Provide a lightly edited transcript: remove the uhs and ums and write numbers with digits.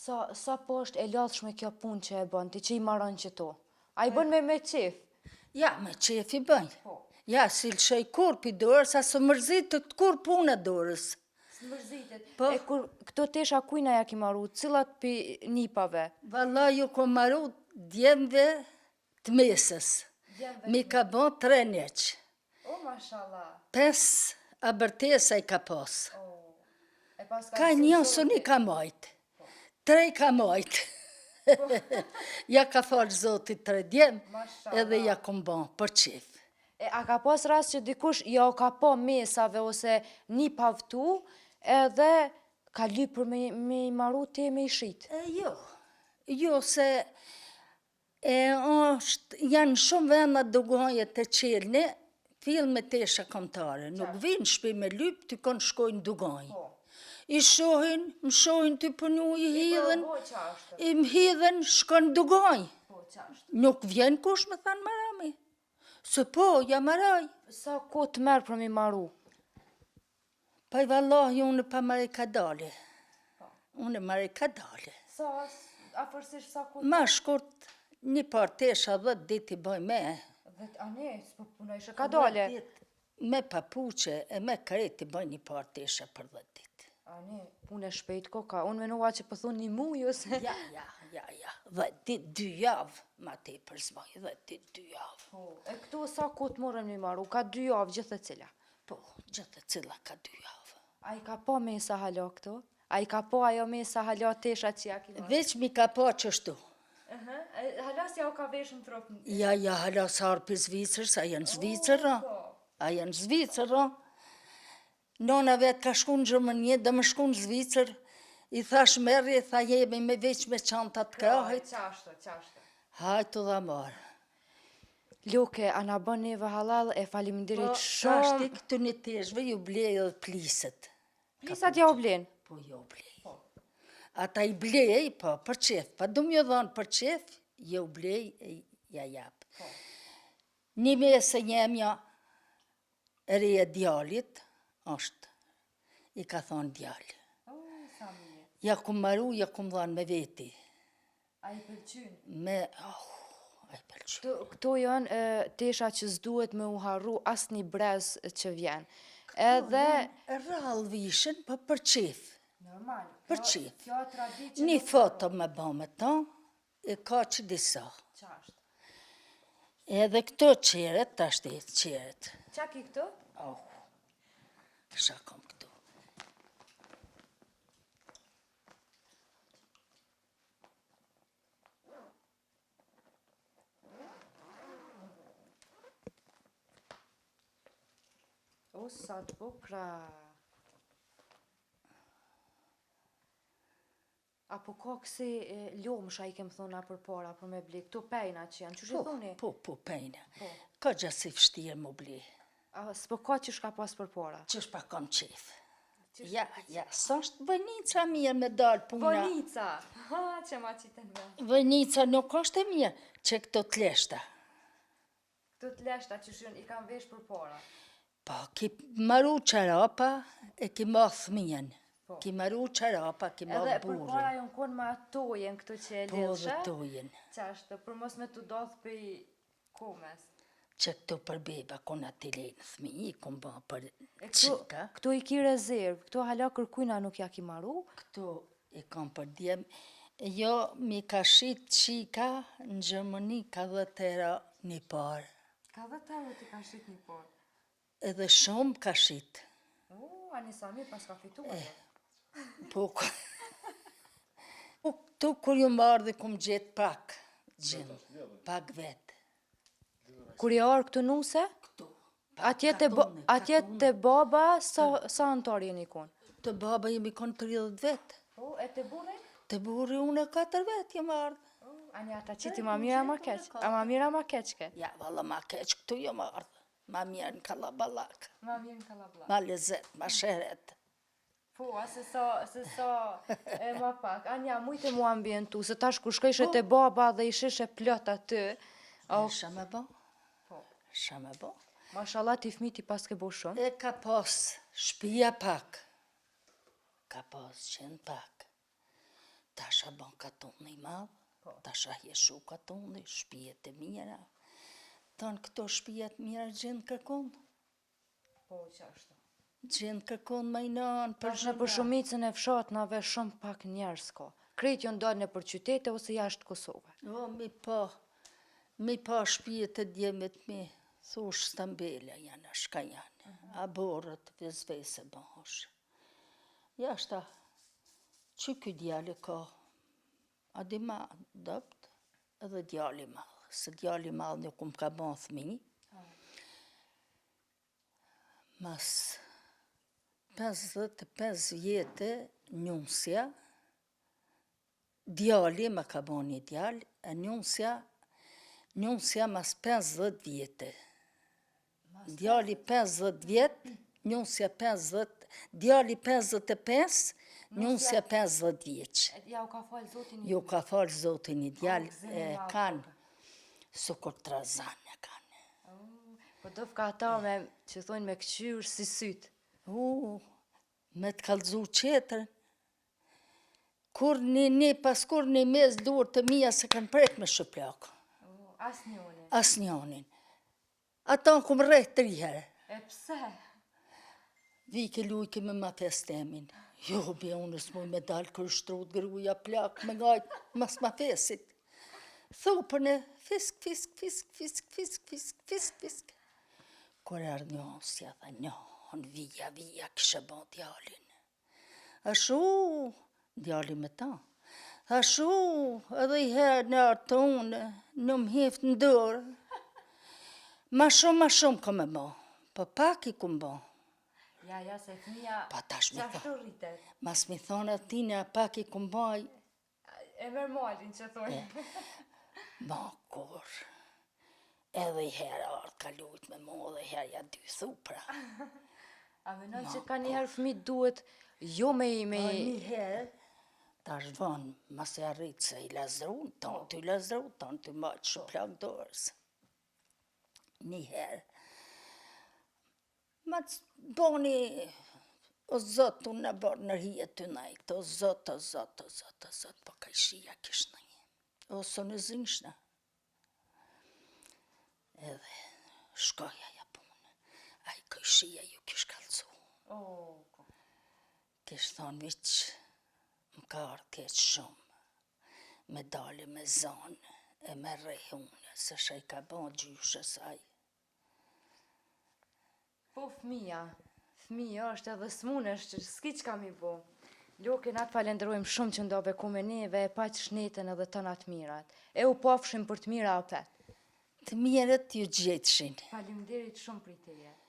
Sa, sa po është e lodhshme kjo punë që e bën ti, që i maron qëto? A i bën me me qef? Ja, me qef i bëj. Po. Ja, s'i lëshoj kurrë pi dorës, a s'ë mërzitet kurrë puna dorës. S'mërzitet. Po. E kur këto tesha kujna ja ki maru, cilat pi nipave? Valla ju kom maru djemve të mesës. Mi ka bo tre niç. O, mashallah. Pes abërtesa i ka pas. Ka një s'un i ka majt. Tre i ka majt. Po. Ja ka falë zoti tre djem, edhe ja kom bo për qef. E a ka pas rast që dikush ja u ka pa mesave ose nipave tu, edhe ka lyp për me, me i maru ti me i shit? E jo, jo se E është, janë shumë vena dugonje të qelne, fill me tesha kombëtare, nuk vinë shpi me lyp, ty konë shkojnë dugonjë. Po. I shohin, më shohin ty punu, i hidhen, i më hidhen, shkon dugonjë. Po, nuk vjen kush me thanë marami, se po, ja maraj. Sa kohë të merr për me maru? Pa i vallahi unë pa maroj kadale. Po. Unë maroj kadale. Sa, afërsisht sa kohë? Ma shkurt, një par tesha dhetë ditë i bëj me. Dhetë, a ne, s'po punojshe kadale. Me papuqe e me krejt i bëj një par tesha për dhetë ditë. A ne, punë e shpejt koka, unë menova që po thu një muj ose... Ja, ja, ja, ja, dhetë ditë, dy javë, ma tepër s'bëj, dhetë ditë, dy javë. Po, e këto sa kohë të morën me maru, ka dy javë gjithsecila. Po, gjithsecila ka dy javë. A i ka pa mesa hala këto? A i ka pa ajo mesa hala teshat që ja ki marrë? Veç mi ka pa qështu. Hala s'ja u ka veshë në trup? Ja, ja, hala s'ardh prej Zvicrës, a janë Zvicër, po. a janë Zvicër, Nona vetë ka shku në Gjermani, do me shku në Zvicër, i thash merri, tha jemi me veç me çantat krahit. Qashtu, qashtu. Hajt u dha marë. Loke, a na bën neve hallall e faleminderit po, shumë. Po, tashti këtyne teshve ju blej edhe plisët. Plisat ja u blen? Po, ju blej. Po. Ata i blej, po, për qef, pa du m'ju dhonë për qef, ju blej e ja jap. Po. Një mesë jemja e re e djalit, është, i ka thonë djalë. Ja kum maru, ja kum dhanë me veti. A i pëlqyn? Me, oh, a i pëlqyn. Këto janë tesha që s'duhet me u harru asnjë brez që vjen. Edhe... Rrallë vishen, po për qef. Normal. Për qef. Kjo traditë që... Një foto me ba me ta, e ka që disa. Qashtë. Edhe këto qeret, tashti qeret. Qa ki këto? Oh, ça kom këto. O, sa të bukra. Apo ka kësi lomsha i kem thonë përpara për me ble, këto pejna që janë, qysh i po, thoni? Po, po, pejna. Po. Ka gjasi vështirë me ble. A, s'po ka qysh ka pas përpara? Qysh pa kam qef. Ja, ja, s'është vojnica mirë me dalë puna. Vojnica, ha, që ma qitën me. Vojnica nuk është e mirë, që këto të leshta. Këto të leshta që shën i kam vesh përpara. Po, ki maru çarapa e ki ma thëmijën. Po. Ki maru çarapa, ki ma burrin. Edhe përpara jonë konë ma tojen këto që e lidhshe. Po, dhe tojen. Qashtu, për mos me të dodhë për Komes. Që këto për beba, ku na t'i lejnë fëmi, i kom ba për qika. Këto i ki rezervë, këto hala kërkujna nuk ja ki maru? Këto i kam për djem. Jo, mi ka shit qika në Gjermani ka 10 euro një parë. Ka 10 euro t'i ka shit një parë? Edhe shumë ka shit. U, a një sa mirë pas ka fituar. Eh, po, po, këtu kur jom ardhë kum gjetë pak, gjenë, pak vetë. Kur je ardhë këtu nuse? Këtu. Atje te, atje te baba, sa, sa anëtar jeni konë? Te baba jemi konë 30 vetë. Po, e te burri? Te burri unë e 4 vetë jam ardhë. A një ata qiti ma mirë a ma keq? A ma mirë a ma keq ke? Ja, valla ma keq këtu jam ardhë. Ma mirë në kallaballak. Ma mirë në kallaballak. Ma lezet, ma sheret. Po, a se sa, se sa, e ma pak. Anja, mujte mu ambientu, se tash kur shkojshe po. te baba dhe i shishe plot aty. O... Sha me bo? Po. Sha me bo? Mashallah ti fmit i paske bo shumë. E ka pas shpia pak. Ka pas qenë pak. Tash a. kon katuni i madh, Po. tash a jeshu katuni, shpijet e mira. Tanë këto shpijet mira gjenë kërkon, Po, qashtu. gjenë kërkon më i nanë për Tash nëpër shumicën e fshatnave shumë pak njerëz ka. Krejt janë dalë nëpër qytete ose jashtë Kosove. O, mi pa, mi pa shpijet e djemit mi, thush stambela janë, a shka janë, a borët, vezvese bëhosh. Jashta, që ky djali ka, a di ma dobt, edhe djali madh, se djali madh nuk më ka ba thmi. Mas 55 vjete, njësja, djali më ka bo një djalë, e njësja, njësja mas 50 vjete. Djali 50 vjet, njësja 50, djali 55, njësja 50 vjeç. Ja u ka falë Zoti një Ju ka falë Zoti një djalë, gëzim i e madh, kanë, sukur trazan e kanë. Po dofka ata me, që thonë me këqyrë si syt. U, me të kalzu qetërën. Kur një një pas kur një mes durë të mija se kanë prek me shëplakë. As njëni. As njonin. Ata në kum rreh tri herë. E pse? Vike lujke me ma festemin. Jo, be, unë s'muj me dalë kër shtrut gruja plak me ngajt mas ma fesit. Thupën e fisk, fisk, fisk, fisk, fisk, fisk, fisk, fisk. Kur erdh njësja, tha, njohën, vija, vija, kishe bo djalin. Ashu, djali me ta. Ashu, edhe i herë në artë unë, në më hift në dorë. Ma shumë, ma shumë ka me bo, po pak i kum bo. Ja, ja, se fëmija Pa tash me qashtu rritet. Mas mi thonë atina, pak i kum baj, E merr malin që thonë. ma kur. Edhe i herë ardhë ka lujt me mu, edhe i herë ja dy thupra. A menon që ka njëherë fëmijë duhet jo me i me Po një herë, tash vonë, mas e arrit se i lazrun, tonë të i lazru, tonë të mbajtë shuplak dorës. Një herë. Ma të boni, o zot, unë në bërë në rije të najtë, o zot, o zot, o zot, o zot, po ka i shia kish në një. O, së në zinshna. Edhe shkoja ja punë. Ai kojshia ju kish kallzu. O, Kish thonë veç, më ka ardhë keq shumë, me dale me zonë e me rreh unë, se shaj ka bo gjyshë saj. Po fëmija, fëmija është edhe smunesh që s'ki çka mi bo. Loke, na të falenderojmë shumë që ndove ku me neve, e paq shnetën edhe tëna të mirat. E u pofshim për të mira opet. Të mirët ju gjetshin. Faleminderit shumë për teje.